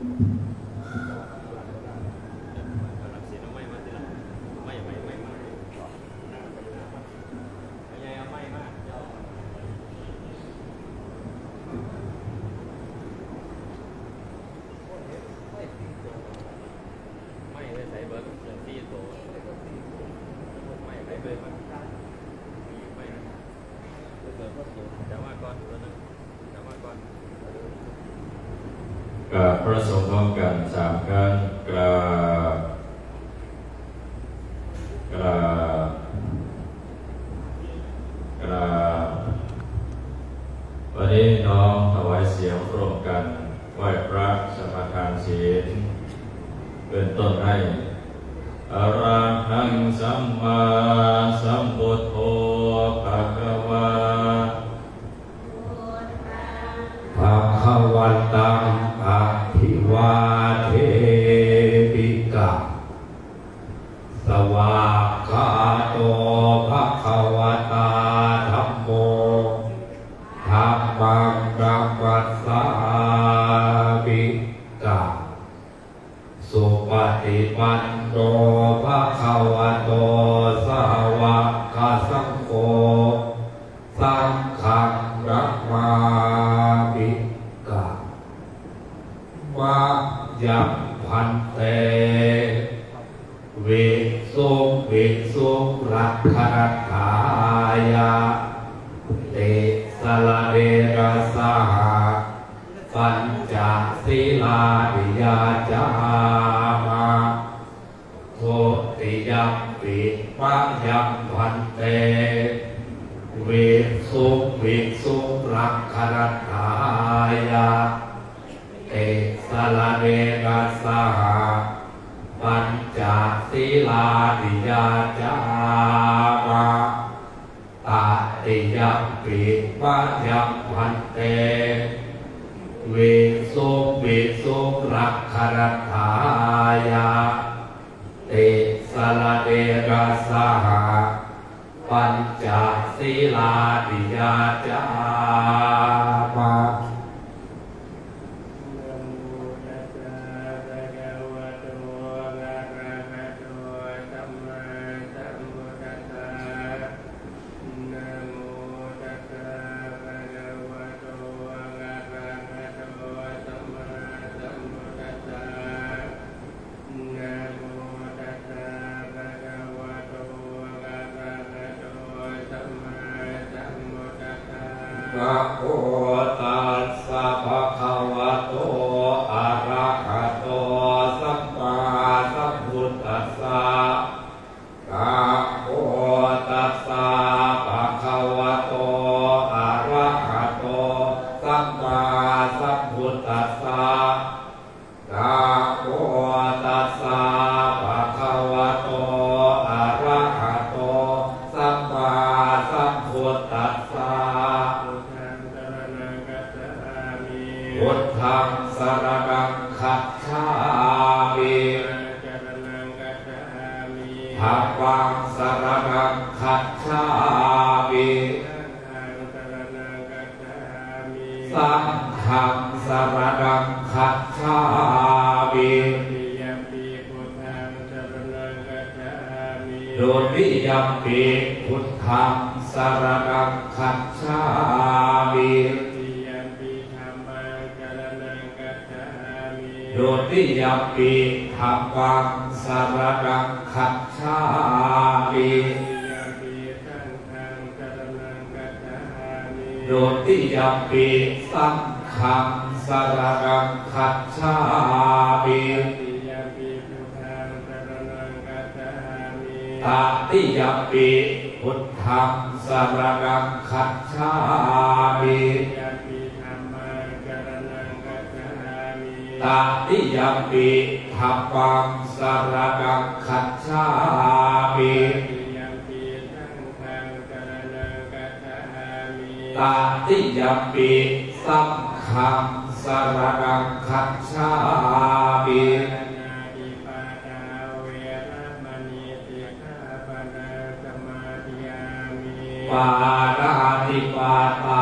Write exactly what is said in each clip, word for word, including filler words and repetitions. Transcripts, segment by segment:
ไม้ไว้ใส่เบิด เบิดสี่ตัว ไม้ไปเบิดมัน ไม้ แต่ว่าก่อนตัวหนึ่ง แต่ว่าก่อน กราบพระสงฆ์พร้อมกันสามครั้ง กราบ กราบ กราบ วันนี้น้อมถวายเสียงร่วมกัน ไหว้พระสมาทานศีล เป็นต้นให้ Arahaṃ sammāsambuddho bhagavā. Bhagavantaṃ abhivādemi. Svākkhāto bhagavatā dhammo. Dhammaṃ namassāmi. Supaṭipanno bhagavato sāvakasaṅgho. Saṅghaṃ namāmi. Mayaṃ bhante visuṃ visuṃ rakkhaṇatthāya tisaraṇena saha pañca sīlāni yācāma. Dutiyampi mayaṃ bhante visuṃ visuṃ rakkhaṇatthāya tisaraṇena saha pañca sīlāni yācāma. Tatiyampi mayaṃ bhante visuṃ visuṃ rakkhaṇatthāya tisaraṇena saha pañca sīlāni yācāma. Namo tassa bhagavato arahato sammāsambuddhassa. Namo tassa bhagavato arahato sammāsambuddhassa. Namo tassa bhagavato arahato sammāsambuddhassa. Namo tassa bhagavato arahato sammāsambuddhassa. Namo tassa bhagavato arahato sammāsambuddhassa. Namo tassa bhagavato arahato sammāsambuddhassa. Buddhaṃ saraṇaṃ gacchāmi. Buddhaṃ saraṇaṃ gacchāmi. Dhammaṃ saraṇaṃ gacchāmi. Dhammaṃ saraṇaṃ gacchāmi. Saṅghaṃ saraṇaṃ gacchāmi. Saṅghaṃ saraṇaṃ gacchāmi. Dutiyampi buddhaṃ saraṇaṃ gacchāmi. Dutiyampi buddhaṃ saraṇaṃ gacchāmi. Dutiyampi dhammaṃ saraṇaṃ gacchāmi. Dutiyampi dhammaṃ saraṇaṃ gacchāmi. Dutiyampi saṅghaṃ saraṇaṃ gacchāmi. Dutiyampi saṅghaṃ saraṇaṃ gacchāmi. Tatiyampi buddhaṃ saraṇaṃ gacchāmi. Tatiyampi buddhaṃ saraṇaṃ gacchāmi. Tatiyampi dhammaṃ saraṇaṃ gacchāmi. Tatiyampi dhammaṃ saraṇaṃ gacchāmi. Tatiyampi saṅghaṃ saraṇaṃ gacchāmi. Tatiyampi saṅghaṃ saraṇaṃ gacchāmi. Pāṇātipātā veramaṇī sikkhāpadaṃ samādiyāmi. Pāṇātipātā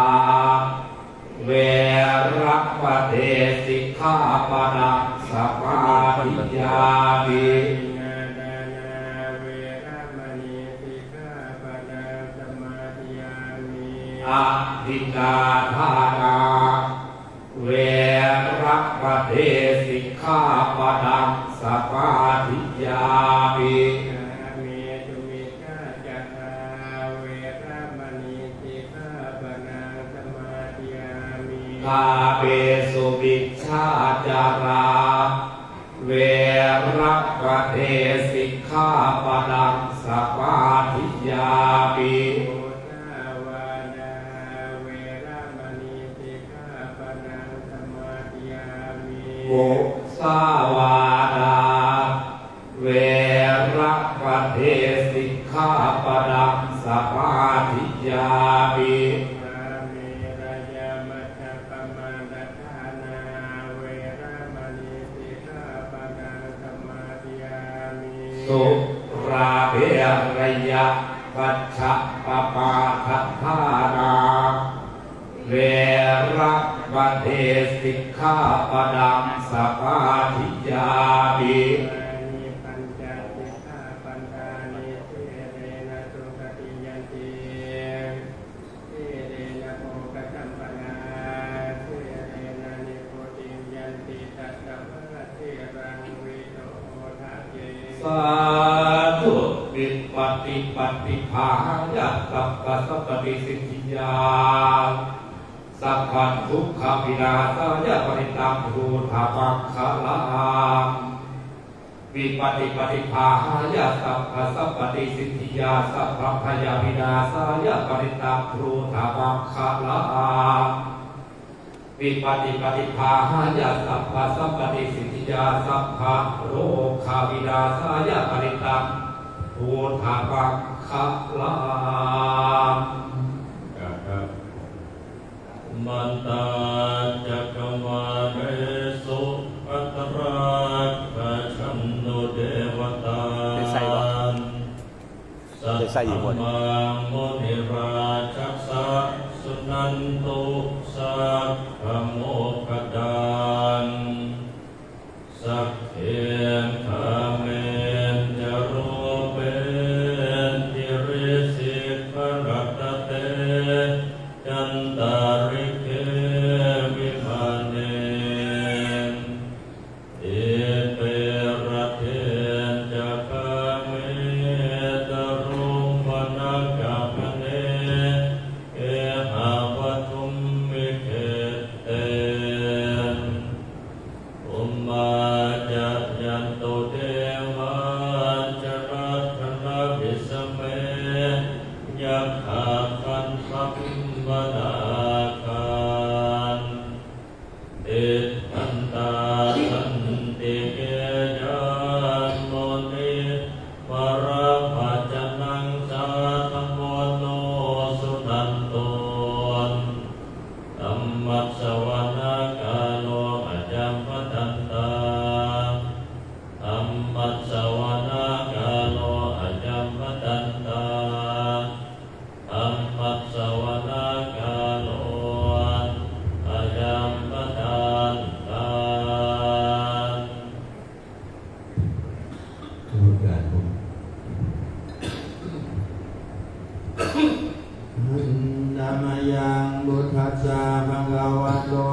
verappaṭe sikkhāpadaṃ samādiyāmi. Adinnādānā veramaṇī sikkhāpadaṃ samādiyāmi. Adinnādānā verappaṭe sikkhāpadaṃ samādiyāmi. Kāmesu micchācārā veramaṇī sikkhāpadaṃ samādiyāmi. Kāmesu micchācārā verappaṭe sikkhāpadaṃ samādiyāmi. Musāvādā veramaṇī sikkhāpadaṃ samādiyāmi. Musāvādā verappaṭe sikkhāpadaṃ samādiyāmi. Surāmerayamajjapamādaṭṭhānā veramaṇī sikkhāpadaṃ samādiyāmi. Surāmerayamajjapamādaṭṭhānā verappaṭe sikkhāpadaṃ samādiyāmi. Imāni pañca sikkhāpadāni. Sīlena sugatiṃ yanti, sīlena bhogasampadā, sīlena nibbutiṃ yanti, tasmā sīlaṃ visodhaye. Sādhu. Vipattipaṭibāhāya sabbasampattisiddhiyā sabbadukkhavināsāya parittaṃ brūtha maṅgalaṃ. Vipattipaṭibāhāya sabbasampattisiddhiyā sabbabhayavināsāya parittaṃ brūtha maṅgalaṃ. Vipattipaṭibāhāya sabbasampattisiddhiyā sabbarogavināsāya parittaṃ brūtha maṅgalaṃ. Samantā cakkavāḷesu atrāgacchantu devatā. Saddhammaṃ munirājassa suṇantu saggamokkhadaṃ. Sagge kāme ca rūpe girisikharataṭe cantalikkhe vimāne, dīpe raṭṭhe ca gāme taruvanagahane gehavatthumhi khette, bhummā cāyantu devā jalathalavisame yakkhagandhabbanāgā, tiṭṭhantā santike yaṃ munivaravacanaṃ sādhavo no suṇantu. Dhammassavanakālo ayambhadantā. Dhammassavanakālo ayambhadantā. Dhammassavanakālo ayambhadantā. ขอโอกาสผม Handa mayaṃ buddhassa bhagavato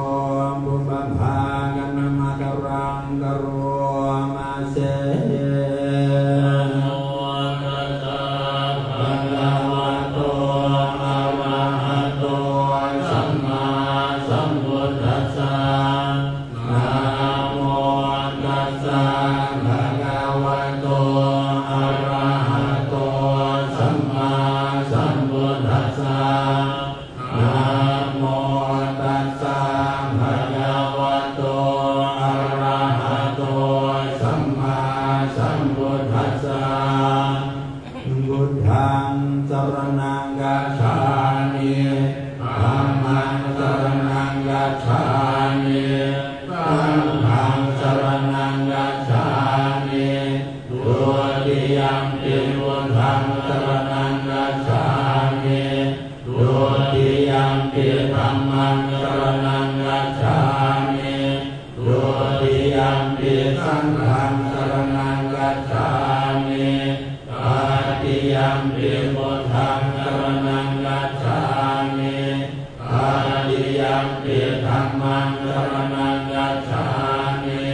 pubbabhāganamāgaraṃ karoma se. Namo tassa bhagavato arahato sammāsambuddhassa. Namo tassa bhagavato arahato sammāsambuddhassa. Namo tassa bhagavato arahato sammāsambuddhassa. Buddhaṃ saraṇaṃ gacchāmi. Dhammaṃ saraṇaṃ gacchāmi. Saṅghaṃ saraṇaṃ gacchāmi. Saṅghaṃ saraṇaṃ gacchāmi. Tatiyampi buddhaṃ saraṇaṃ gacchāmi. Tatiyampi dhammaṃ saraṇaṃ gacchāmi.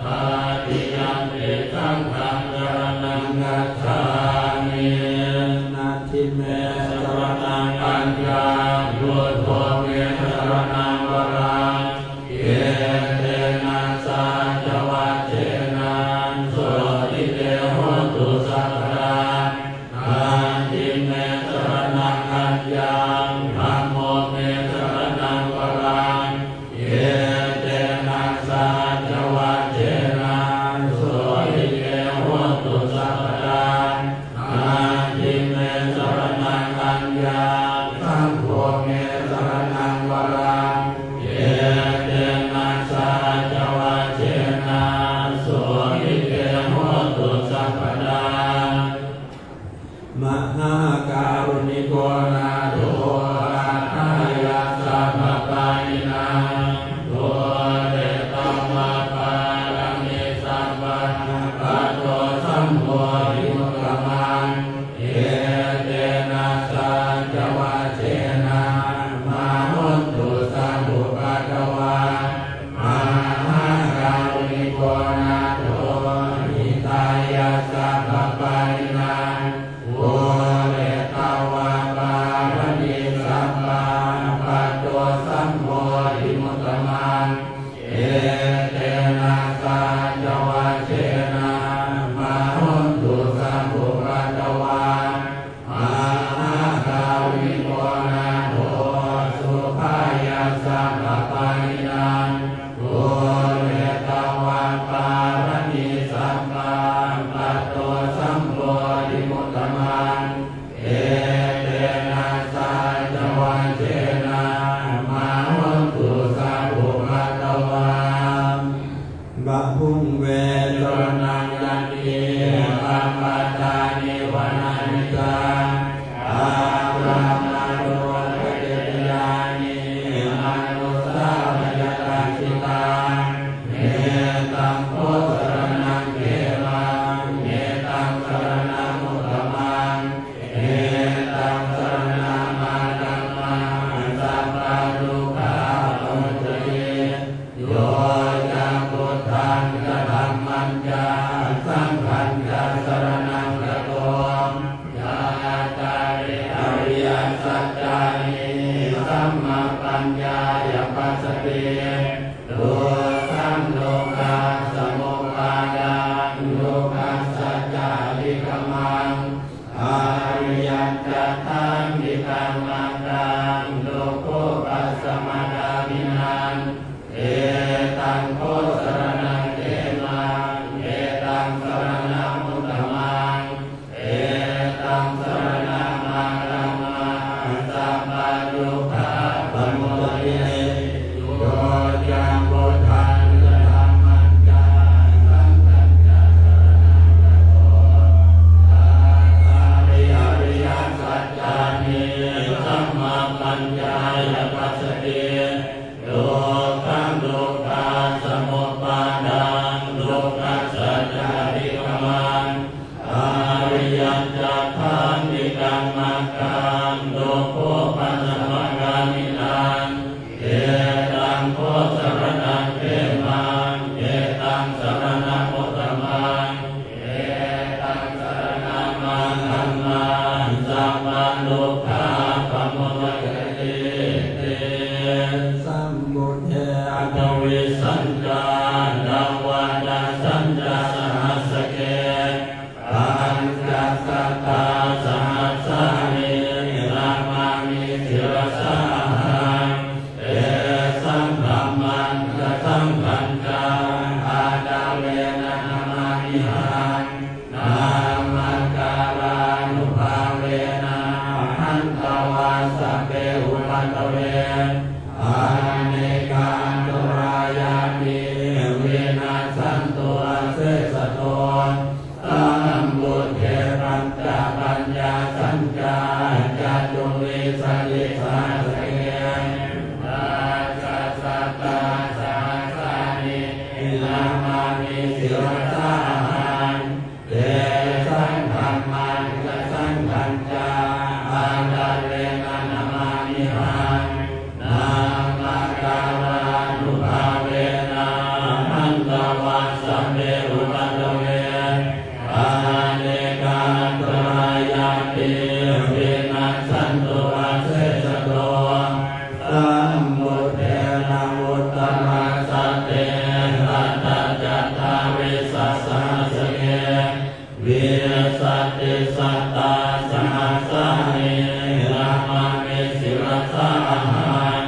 Tatiyampi saṅghaṃ saraṇaṃ gacchāmi. Natthi me saraṇaṃ aññaṃ, buddho me saraṇaṃ varaṃ. Etena saccavajjena sotthi te hotu sabbadā. Natthi me saraṇaṃ aññaṃ, dhammo me saraṇaṃ varaṃ. Etena saccavajjena sotthi te hotu sabbadā. Natthi me saraṇaṃ aññaṃ, saṅgho me saraṇaṃ varaṃ. Etena saccavajjena sotthi te hotu sabbadā. Mahākāruṇiko nātho atthāya sabbapāṇinaṃ pūretvā pāramī sabbā patto sambodhimuttamaṃ. Etena saccavajjena mā hontu sabbupaddavā. Mahākāruṇiko nātho hitāya sabbapāṇinaṃ pūretvā pāramī sabbā patto sambodhimuttamaṃ. Etena saccavajjena mā hontu sabbupaddavā. Mahākāruṇiko nātho sukhāya sabbapāṇinaṃ pūretvā pāramī sabbā patto sambodhimuttamaṃ. Etena saccavajjena mā hontu sabbupaddavā. Bahuṃ ve saraṇaṃ yanti appattā neva nānīdha, ābrahmā lokaditiyāni manussapaññatacitā. Etaṃ kho saraṇaṃ khemaṃ, etaṃ saraṇamuttamaṃ, etaṃ saraṇamāgamma sabbadukkhā pamuccati. Yo caṃ buddhañca dhammañca saṅghañca saraṇaṃ gato, cattāri ariyasaccāni sammappaññāya passati. Dukkhaṃ dukkhasamuppādaṃ dukkhassa ca adhigamanaṃ, ariyañca ṭhānaṃ maggaṃ dukkhuppasamagāminaṃ. Etaṃ kho saraṇaṃ khemaṃ, etaṃ saraṇamuttamaṃ, etaṃ saraṇamāgamma sabbadukkhā pamuccati. Yo caṃ buddhañca dhammañca saṅghañca saraṇaṃ gato, cattāri ariyasaccāni sammappaññāya passati. Dukkhaṃ dukkhasamuppādaṃ dukkhassa ca adhigamanaṃ, ariyañca ṭhānaṃ maggaṃ dukkhuppasamagāminaṃ. Etaṃ kho saraṇaṃ khemaṃ, etaṃ saraṇamuttamaṃ, etaṃ saraṇamāgamma sabbadukkhā pamuccati. Sambuddhe aṭṭhavīsañca dvādasañca sahassake, pañcasatasahassāni namāmi sirasā ahaṃ. Tesaṃ dhammañca saṅghañca ādarena namāmihaṃ. Namakārānubhāvena hantvā sabbe upaddave, anekā antarāyāpi vinassantu asesato. Sambuddhe pañcapaññāsañca catuvīsatisahassake, dasasatasahassāni namāmi sirasā ahaṃ. Tesaṃ dhammañca saṅghañca ādarena namāmihaṃ. Namakārānubhāvena hantvā sabbe upaddave, anekā antarāyāpi vinassantu asesato. Sambuddhe navuttarasate aṭṭhacattāḷīsasahassake, vīsatisatasahassāni namāmi sirasā ahaṃ.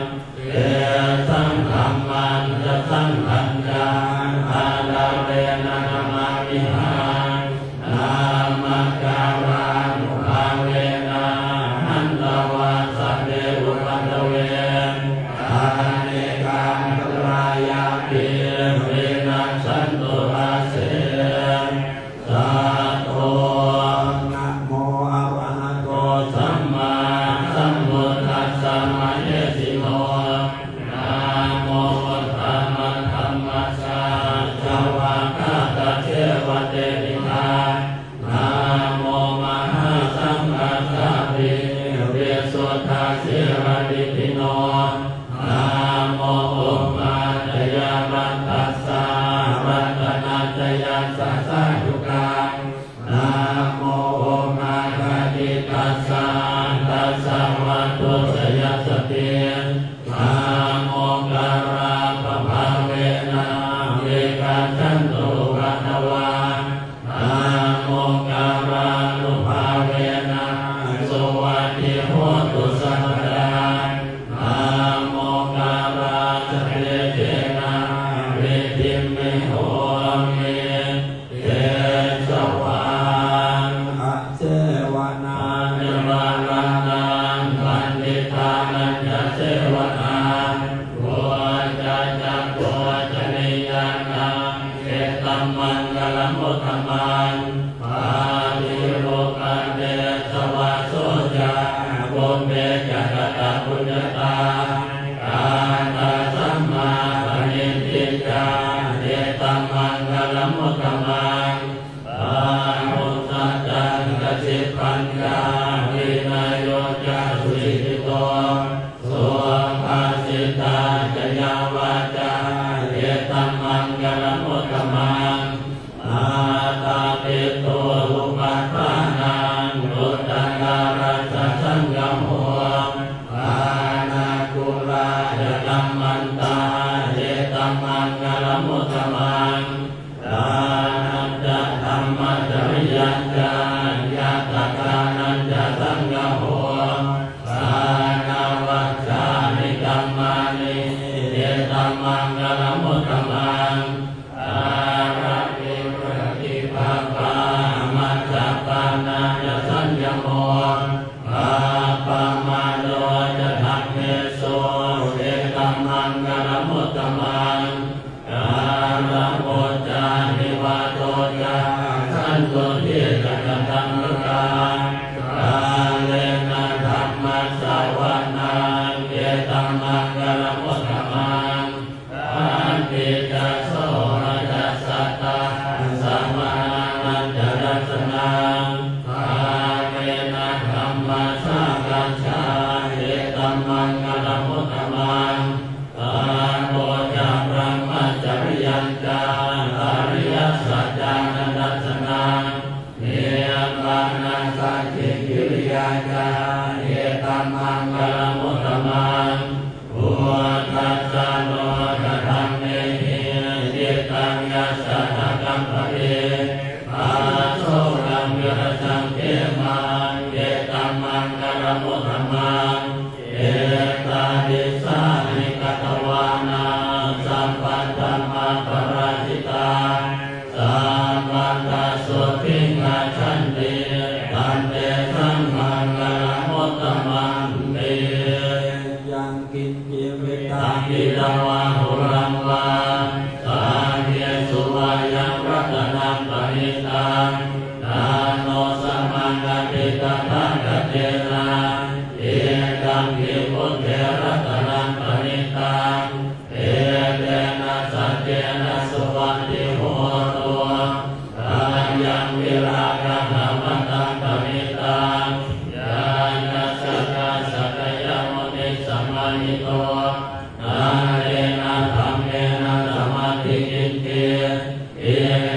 Tesaṃ dhammañca saṅghañca ādarena namāmihaṃ. Namakārānubhāvena hantvā sabbe upaddave, anekā antarāyāpi vinassantu asesato. Namo arahato sammāsambuddhassa mahesino. Namo uttamadhammassa svākkhātasseva tenidha. Namo mahāsaṅghassāpi visuddhasīladiṭṭhino. Namo omātyāraddhassa ratanattayassa sādhukaṃ. Namo omakātītassa tassa vatthuttayassapi. Namokārappabhāvena vigacchantu upaddavā. Namokārānubhāvena suvatthi hotu sabbadā. Namokārassa tejena vidhimhi homi tejavā. Asevanā nirmāṇānaṃ paṇḍitānañca sevanā, uccassa pūjanīyānaṃ etammaṅgalamuttamaṃ. Paṭirūpadesavāso ca pubbe ca katapuññatā, attasammāpaṇidhi ca etammaṅgalamuttamaṃ. Bāhusaccañca sippañca vinayo ca susikkhito, subhāsitā ca yā vācā etammaṅgalamuttamaṃ. Mātāpituupaṭṭhānaṃ puttadārassa saṅgaho, anākulā ca kammantā etammaṅgalamuttamaṃ. Dānañca dhammacariyā ca ñātakānañca saṅgaho, anavajjāni kammāni etammaṅgalamuttamaṃ. Āratī viratī pāpā majjapānā ca saññamo, appamādo ca dhammesu etammaṅgalamuttamaṃ. Gāravo ca nivāto ca santuṭṭhī ca kataññutā, kālena dhammassavanaṃ etammaṅgalamuttamaṃ. Khantī ca sovacassatā samaṇānañca dassanaṃ, kālena dhammasākacchā etammaṅgalamuttamaṃ. Tapo ca brahmacariyañca ariyasaccāna dassanaṃ, nibbānasacchikiriyā ca etammaṅgalamuttamaṃ. Phuṭṭhassa lokadhammehi cittaṃ yassa na kampati, asokaṃ virajaṃ khemaṃ etammaṅgalamuttamaṃ. Etādisāni katvāna sabbatthamaparājitā, sabbattha sotthiṃ gacchanti, tantesaṃ maṅgalamuttamanti. Yaṅkiñci vittaṃ idha vā huraṃ vā, saggesu vā yaṃ ratanaṃ paṇītaṃ, na no samaṃ atthi tathāgatena, idampi buddhe ratanaṃ paṇītaṃ, etena saccena suvatthi hotu.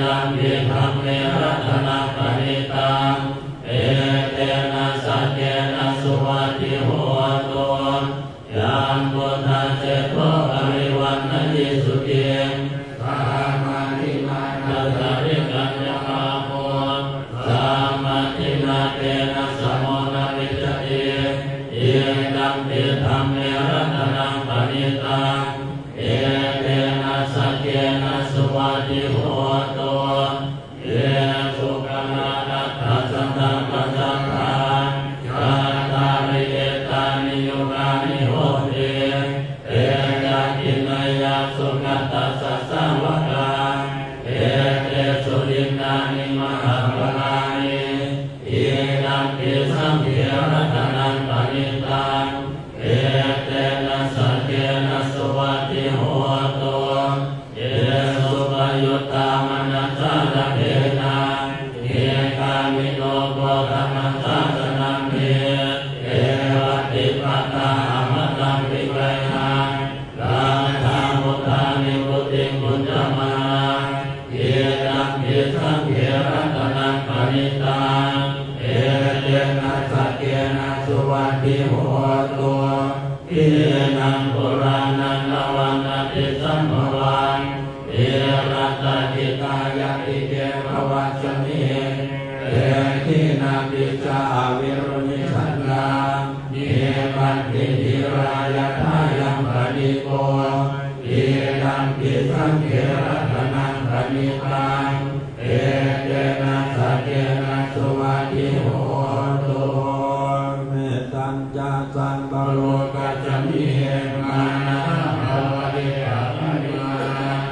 Idampi dhamme ratanaṃ paṇītaṃ, etena saccena suvatthi hotu. Yaṃ buddhaseṭṭho parivaṇṇayī suciṃ, samādhimānantarikaññamāhu, samādhinā tena samo na vijjati. Idampi dhamme ratanaṃ paṇītaṃ, etena saccena suvatthi hotu. Ye puggalā aṭṭha sataṃ pasatthā, cattāri etāni yugāni honti, te dakkhiṇeyyā sugatassa sāvakā, etesu dinnāni mahapphalāni, idampi saṅghe ratanaṃ paṇītaṃ, etena saccena suvatthi hotu. Ye suppayuttā manasā daḷhena, nikkāmino gotamasāsanamhi, te pattipattā amataṃ vigayha, laddhā mudhā nibbutiṃ bhuñjamānā, idampi saṅghe ratanaṃ paṇītaṃ, etena saccena suvatthi hotu. Khīṇaṃ purāṇaṃ navaṃ natthi sambhavaṃ, virattacittāyatike bhavasmiṃ, te khīṇabījā aviruḷhichandā, nibbanti dhīrā yathāyaṃ padīpo, idampi saṅghe ratanaṃ paṇītaṃ, etena saccena suvatthi hotu. Mettañca sabbalokasmiṃ, mānasam bhāvaye aparimāṇaṃ,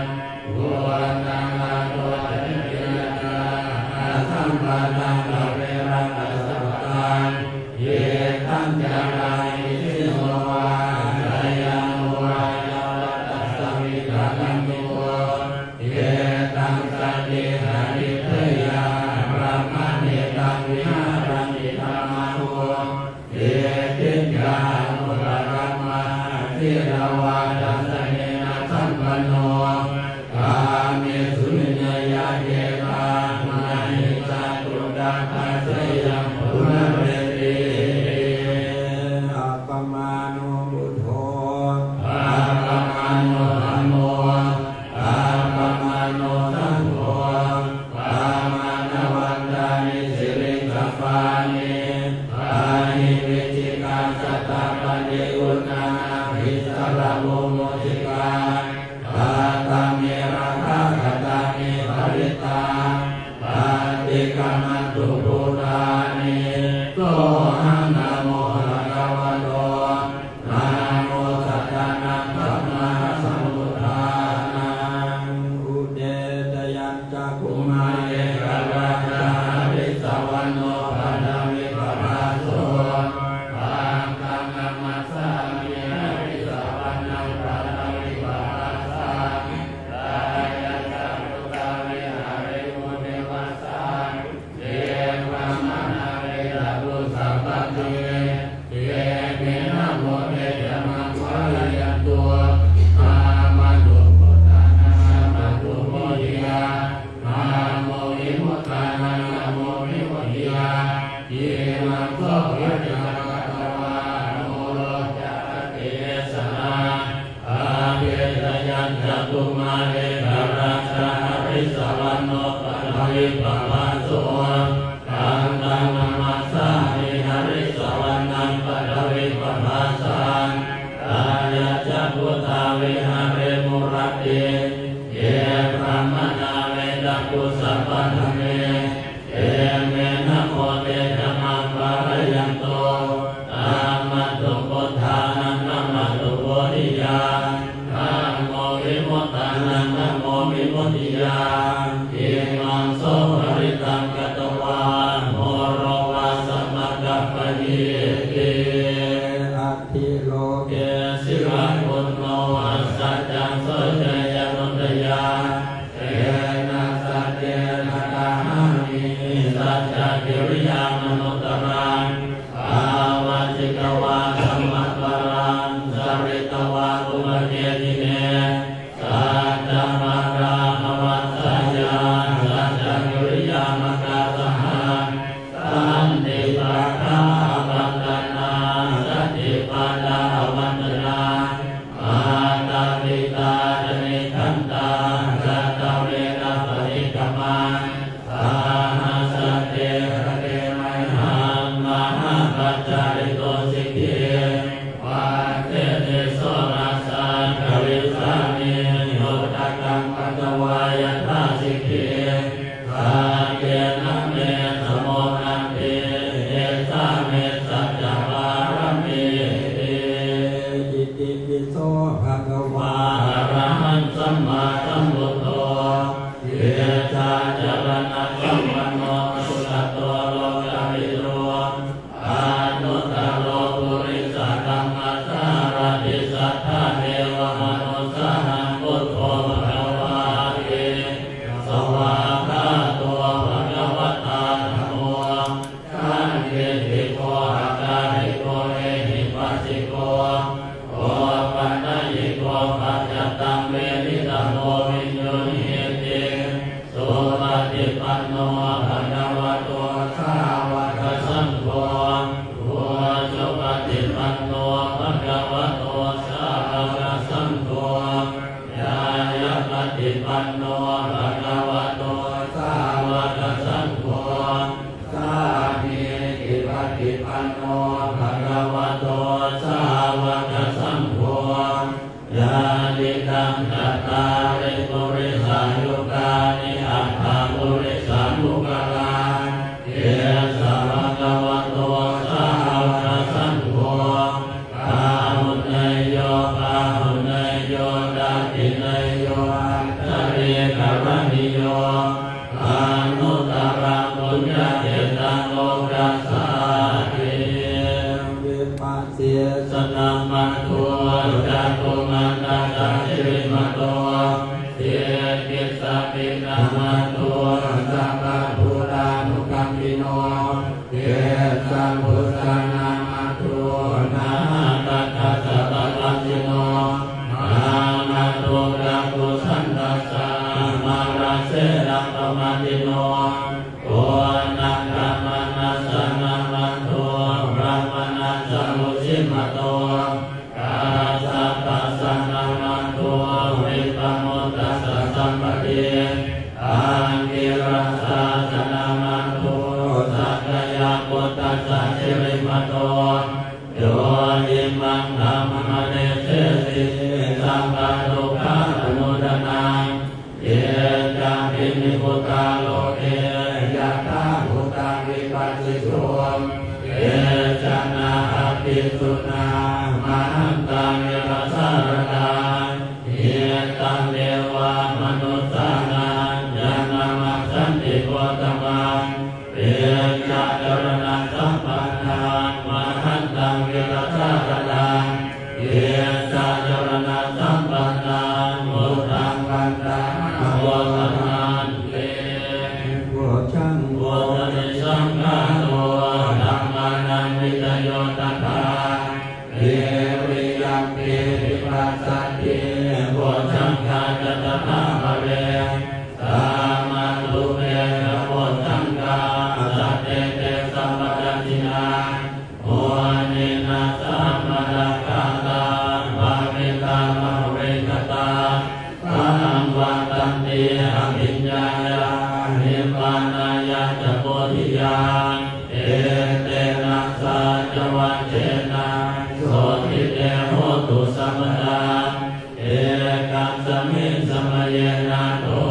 uddhaṃ adho ca nirikāṇaṃ, asambādhaṃ averaṃ asapattaṃ. Khittaṃ carāhi sīso vā, sayāno vā, yāvatassa vigatamiddho, etaṃ satiṃ adhiṭṭheyya, brahmametaṃ vihāraṃ idhamāhu. Diṭṭhiñca anupagamma, sīlavā dassanena sampanno, kāmesu vineyya gedhaṃ, na hi jātu gabbhaseyyaṃ punaretīti. Appamāṇo buddho, appamāṇo dhammo, appamāṇo saṅgho, pamāṇavantāni siriṃsapāni, pāhi vicchikā satapadī uṇṇānābhī sarabū mūsikā, katā me rakkhā katā me parittā, paṭikkamantu bhūtāni. Sohaṃ namo bhagavato, namo sattannaṃ sammāsambuddhānaṃ. Udetayañcakkhumā ekarājā harissavaṇṇo paṭhavippabhāso, taṃ taṃ namassāmi harissavaṇṇaṃ paṭhavippabhāsaṃ, tayajja guttā viharemu nevassaṃ. Te brāhmaṇā vedagu sabbadhi, te me namo te ca maṃ pālayantu. Namatthu buddhānaṃ namatthu bodhiyā, namo vimuttānaṃ namo vimuttiyā. Imaṃ so parittaṃ katvā moro ca paṭivesaṇā. Apetayañcakkhumā ekarājā harissavaṇṇo paṭhavippabhāso, taṃ taṃ namassāmi harissavaṇṇaṃ paṭhavippabhāsaṃ, tayajja guttā viharemu rattiṃ. Ye brāhmaṇā vedagu sabbadhamme, te me namo te ca maṃ pālayantu. Namatthu buddhānaṃ namatthu bodhiyā, namo vimuttānaṃ namo vimuttiyā. Imaṃ so parittaṃ katvā moro vāsamakappayīti. Atthi loke sīlaguṇo, saccaṃ soceyyanuddayā, tena saccena tahaṃ Sahassaṃ te rakkhase mayhaṃ, mahāpajjalito sikhī. Paccekāni soḷasa karissāmi, udakaṃ patvā yathā sikhī. Sattena me samo natthi, esā me saccapāramīti. Itipi so bhagavā arahaṃ sammāsambuddho, vijjācaraṇasampanno sugato lokavidū, anuttaro purisadammasārathi satthā devamanussānaṃ buddho bhagavāti. Svākkhāto bhagavatā dhammo, sandiṭṭhiko akāliko ehipassiko, opanayiko paccattaṃ veditabbo viññūhīti. Supaṭipanno bhagavato sāvakasaṅgho, ujupaṭipanno bhagavato sāvakasaṅgho, ñāyapaṭipanno bhagavato sāvakasaṅgho, sāmīcipaṭipanno bhagavato sāvakasaṅgho, yadidaṃ cattāri purisayugāni aṭṭha purisapuggalā, esa bhagavato sāvakasaṅgho, āhuneyyo pāhuneyyo dakkhiṇeyyo añjalikaraṇīyo, anuttaraṃ puññakkhettaṃ lokassāti. Vipassissa namatthu, cakkhumantassa sirīmato, sikhissa namatthu, sabbabhūtānukampino, kesabhujja namatthu, nānāgaggassa tadassino, namatthu kakusandhassa, mārasenappamaddino, koṇāgamanassa namatthu, brāhmaṇassa vusīmato, kassapassa namatthu, vippamuttassa sampaṭi, aṅgīrasassa namatthu, sakyaputtassa sirīmato, yo imaṃ dhammamadesesi, sabbadukkhāpanūdanaṃ, ye cāpi nibbutā loke, yathābhūtaṃ vipassisuṃ, te janā apisuṇā, mahantā vītasāradā, hitaṃ devamanussānaṃ, yaṃ namassanti gotamaṃ, vijjācaraṇasampannaṃ, mahantaṃ vītasāradaṃ, vijjācaraṇasampannaṃ, buddhaṃ vandāma gotamanti. Bojjhaṅgo satisaṅkhāto, dhammānaṃ vicayo tathā, viriyampīti passaddhi, bojjhaṅgā ca tathāpare, samādhupekkhabojjhaṅgā, sattete sabbadassinā, muninā sammadakkhātā, bhāvitā bahulīkatā, saṃvattanti abhiññāya, nibbānāya ca bodhiyā, etena saccavajjena, sotthi te hotu sabbadā. Ekasmiṃ samaye nātho,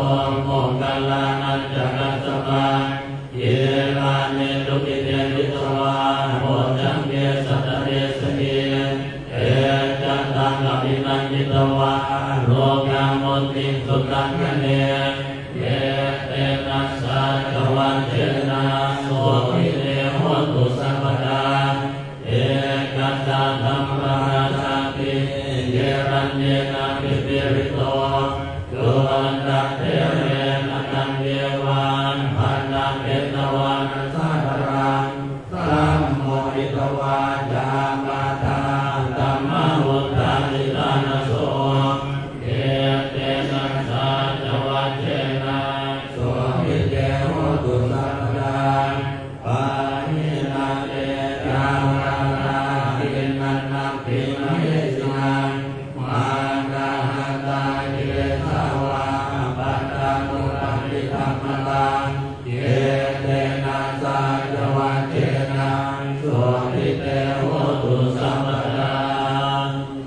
moggallānañca kassapaṃ, gilāne dukkhite disvā, bojjhaṅge satta desayi, te ca taṃ abhinanditvā, rogā mucciṃsu taṅkhaṇe, etena saccavajjena, sotthi te hotu sabbadā. Ekadā dhammarājāpi, gelaññenābhipīḷito, cundattherena taññeva, bhaṇāpetvāna sādaraṃ, sammoditvā ca ābādhā, tamhā vuṭṭhāhitānaso, etena saccavajjena, sotthi te hotu sabbadā. Pahīnā te ca ābādhā, tiṇṇannampi mahesinaṃ, maggāhatakilesā vā, pattānuppattidhammataṃ, Etena saccavajjena sotthi te hotu sabbadā.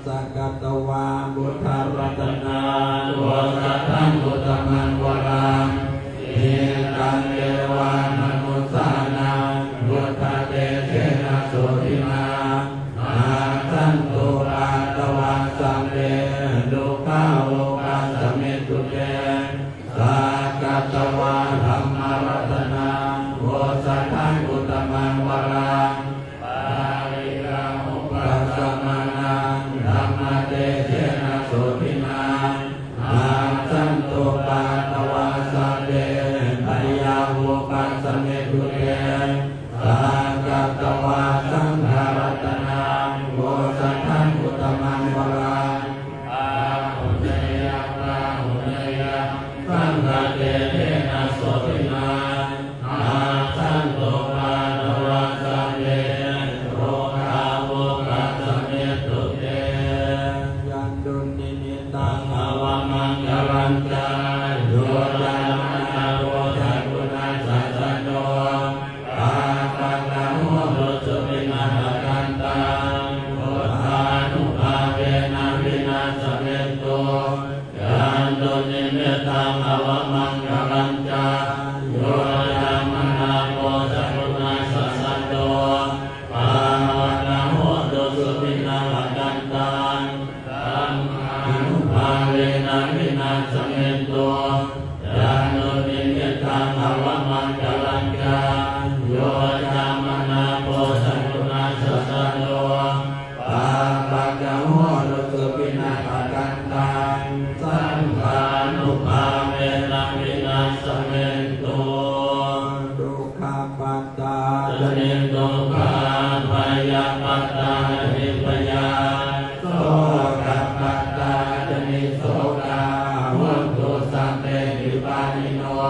Sakkatvā buddharatanaṃ osathaṃ uttamaṃ varaṃ, hitaṃ devāmanussānaṃ buddhatejena sotthinā, nassantupaddavā sabbe dukkhā vūpasamentu te. Sakkatvā dhammaratanaṃ osathaṃ uttamaṃ varaṃ, pariḷāhūpasamanaṃ dhammatejena sotthinā, nassantupaddavā sabbe bhayā vūpasamentu te. Sakkatvā saṅgharatanaṃ osathaṃ uttamaṃ varaṃ, āhuneyyaṃ pāhuneyyaṃ saṅghatejena sotthinā, nassantupaddavā sabbe rogā vūpasamentu te. Yandunnimittaṃ avamaṅgalañca yo cāmanāpo sakuṇassa saddo, pāpaggaho dussupinaṃ akantaṃ buddhānubhāvena vināsamentu. Yandunnimittaṃ avamaṅgalañca yo cāmanāpo sakuṇassa saddo, pāpaggaho dussupinaṃ akantaṃ dhammānubhāvena vināsamentu. Yandunnimittaṃ avamaṅgalañca yo cāmanāpo sakuṇassa saddo, pāpaggaho dussupinaṃ akantaṃ saṅghānubhāvena vināsamentu. Dukkhappattā ca niddukkhā bhayappattā ca nibbhayā, sokappattā ca nissokā hontu sabbepi pāṇino.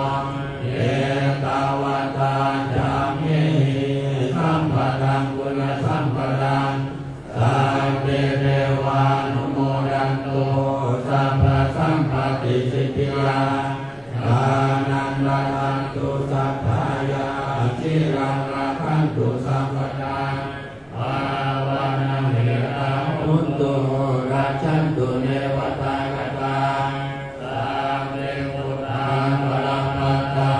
Ettāvatā ca amhehi sambhataṃ puññasampadaṃ sabbe devānumodantu sabbasampattisiddhiyā. Dānaṃ dadantu saddhāya sīlaṃ rakkhantu sabbadā, bhāvanābhiratā hontu gacchantu devatāgatā. Sabbe buddhā balappattā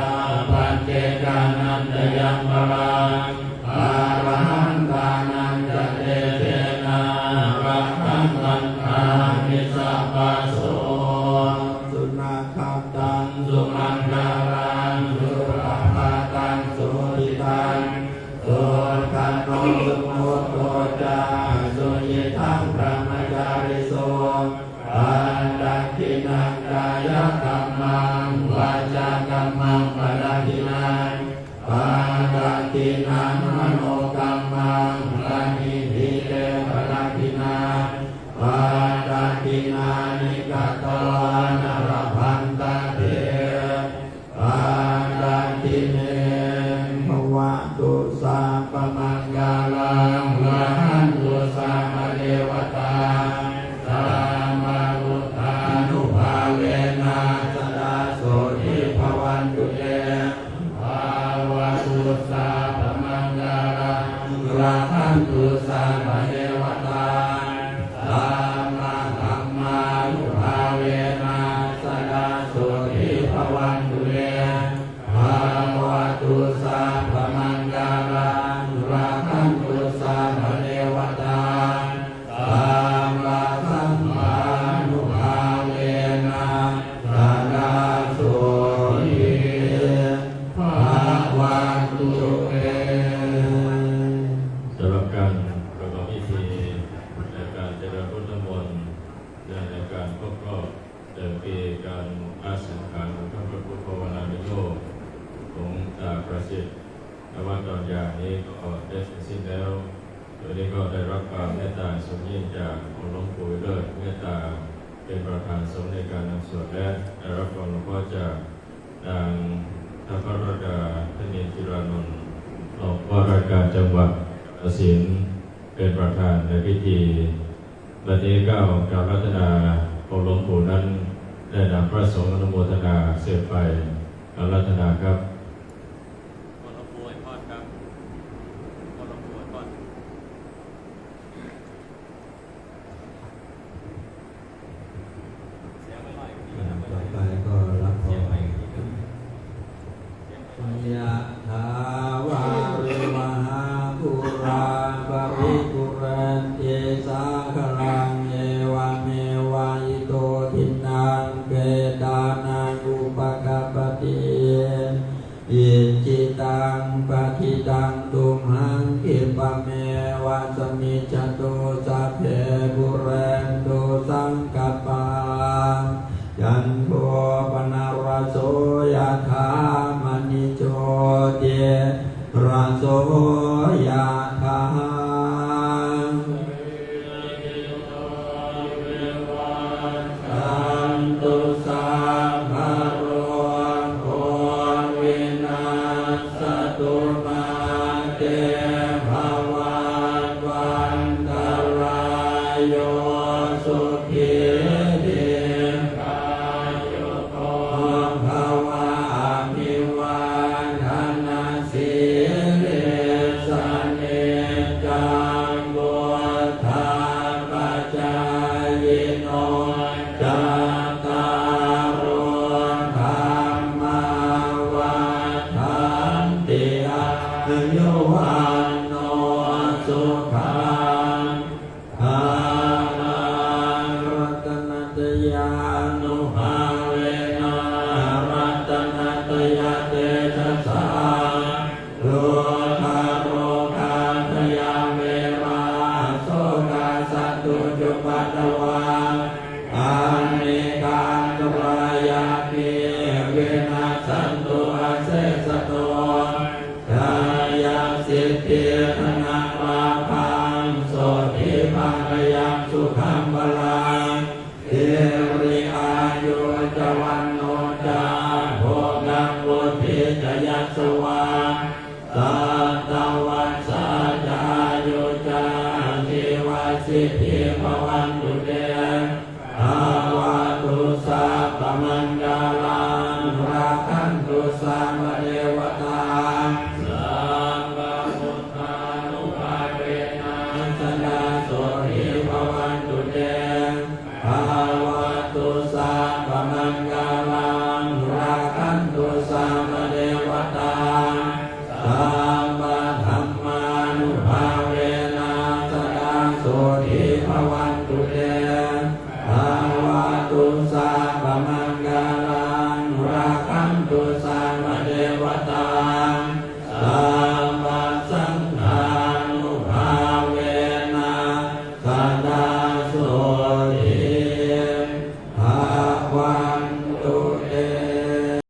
paccekānañca yaṃ balaṃ, arahantānañca tejena rakkhaṃ bandhāmi sabbaso. Sunakkhattaṃ sumaṅgalaṃ supabhātaṃ suhuṭṭhitaṃ, sukhaṇo sumuhutto ca suyiṭṭhaṃ brahmacārisu. Padakkhiṇaṃ kāyakammaṃ vācākammaṃ padakkhiṇaṃ, padakkhiṇaṃ manokammaṃ paṇidhī te padakkhiṇā, padakkhiṇāni katvāna labhantatthe padakkhiṇe. Bhavatu sabbamaṅgalaṃ rakkhantu sabbadevatā, sabbabuddhānubhāvena sadā sotthī bhavantu te. Bhavatu sabbamaṅgalaṃ rakkhantu sabbadevatā, sabbadhammānubhāvena sadā sotthī bhavantu te. Bhavatu sabbamaṅgalaṃ rakkhantu sabbadevatā, sabbasaṅghānubhāvena sadā sotthī bhavantu te. สำหรับการประกอบพิธีในการเจริญพุทธมนต์ เนื่องในการครบรอบหนึ่งปีการละสังขารของท่านพระครูภาวนานุโยคหลวงตาประสิทธิ์ ณ วัดดอนยางนี้ก็ได้เสร็จสิ้นแล้ว โดยนี้ก็ได้รับความเมตตาสูงยิ่งจากองค์หลวงปู่วิเลิศเมตตา เป็นประธานสงฆ์ในการนำสวด และได้รับพรหลวงพ่อจากนางทัพพระดา ธนินทร์จิรานนท์ รองผู้ว่าราชการจังหวัดกาฬสินธุ์ เป็นประธานในพิธี บัดนี้เกล้ากราบอาราธนาองค์หลวงปู่นั้น ได้นำพระสงฆ์อนุโมทนาสืบไป อาราธนาครับ Yathā vārivahā pūrā paripūrenti sāgaraṃ, evameva ito dinnaṃ petānaṃ upakappati. Icchitaṃ patthitaṃ tumhaṃ khippameva samijjhatu, sabbe pūrentu saṅkappā, cando paṇṇaraso yathā, maṇi jotiraso yathā. Santu sabbarogo vinassatu, mā te bhavatvantarāyo, sukhī dīghāyuko bhava. Abhivādanasīlissa niccaṃ vuḍḍhāpacāyino, cattāro dhammā vaḍḍhanti, āyu vaṇṇo sukhaṃ balaṃ. Ratanattayānubhāvena, ratanattayatejasā, dukkharogabhayā verā, sokā sattu cupaddavā, anekā antarāyāpi, vinassantu asesato. Jayasiddhi dhanalābhaṃ, sotthi bhāgyaṃ sukhaṃ balaṃ, siri āyu ca vaṇṇo ca, bhogaṃ vuḍḍhī ca yasavā, satavassā ca āyū ca, jīvasiddhī bhavantu te. Bhavatu sabbamaṅgalaṃ, rakkhantu sabbadevatā, sabbabuddhānubhāvena, sadā sotthī bhavantu te. Bhavatu sabbamaṅgalaṃ, rakkhantu sabbadevatā,